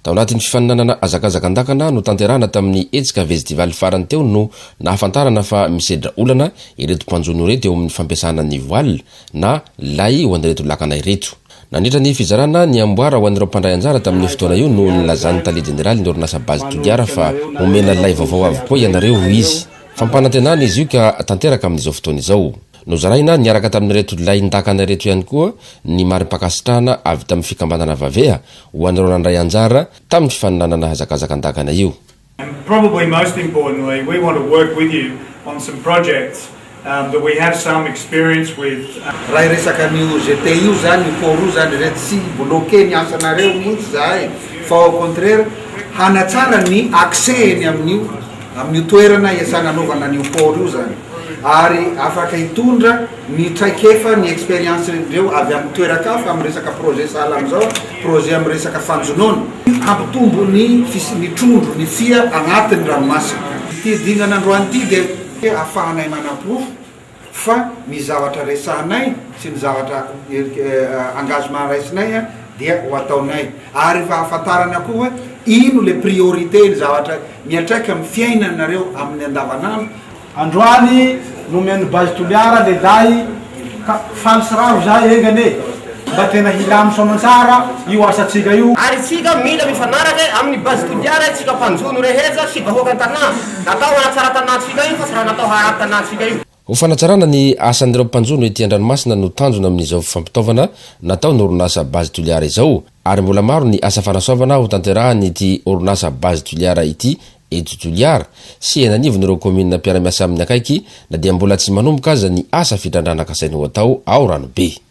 Tao anatin'ny fifaninanana hazakazaka an-dakana notanterahana tamin'ny hetsika Veztival farany teo no nahafantarana fa misedra olana ireto mpanjono ireto eo amin'ny fampiasana ny voile na lay ho an'ireto lakana ireto. Nandritra ny fizarana ny amboara ho an'ireo mpandray anjara tamin'io fotoana io no nilazan'ny tale jeneralin'ny orinasa Base Toliara fa homena lay vaovao avokoa ianareo, hoy izy. Fampanantenana izy io ka tanteraka amin'izao fotoana izao. Nozaraina niaraka tamin'ireto lain-dakana ireto ihany koa ny mari-pankasitrahana avy tamin'ny fikambanana Vavea ho an'ireo nandray anjara tamin'ny fifaninanana hazakazaka an-dakana io. And probably most importantly, we want to work with you on some projects that we have some experience with. Raha hiresaka an'io GT io zany, io port io zany re tsy hi-bloquer ny asanareo mihitsy zahay fa au contraire hanatsara ny accès eny amin'io amin'io toerana iasana anaovana an'io port io zany ary afaka hitondra ny traikefa, ny expérience ndreo avy amin'ny toeran-kafa amin'ny resaka projet sahala amin'izao, projet amin'ny resaka fanjonoana. Hampitombo ny fis ny trondro, ny fia agnatin'ny ranomasina. Ity dingana androany ity dia ahafahanay manaporofo fa ny zavatra resahanay sy ny zavatra engagement raisinay dia ho ataonay ary efa ahafantarana koa hoe ino le priorité ny zavatra miantraika amin'ny fiainanareo amin'ny andavanandro. Androany nomen'ny Base Toliara le lay ka faly sy ravo zahay enga anie mba tena hilamy soamantsara io asantsika io. Ary tsika mila mifanaraka amin'ny Base Toliara tsika mpanjono rehetra sy vahoaka an-tanà. Natao hanatsara tanàntsika io fa tsy raha natao haharaty tanàntsika io. Ho fanatsarana ny asan'ireo mpanjono ety an-dranomasina no tanjona amin'izao fampitaovana nataon'ny orinasa Base Toliara izao ary mbola maro ny asa fanasoavana hotanterahan'ity orinasa Base Toliara ity eto Toliara sy eny anivon'ireo kaominina mpiara-miasa aminy akaiky na dia mbola tsy manomboka aza ny asa fitrandrahana kasainy ho atao ao Ranobe.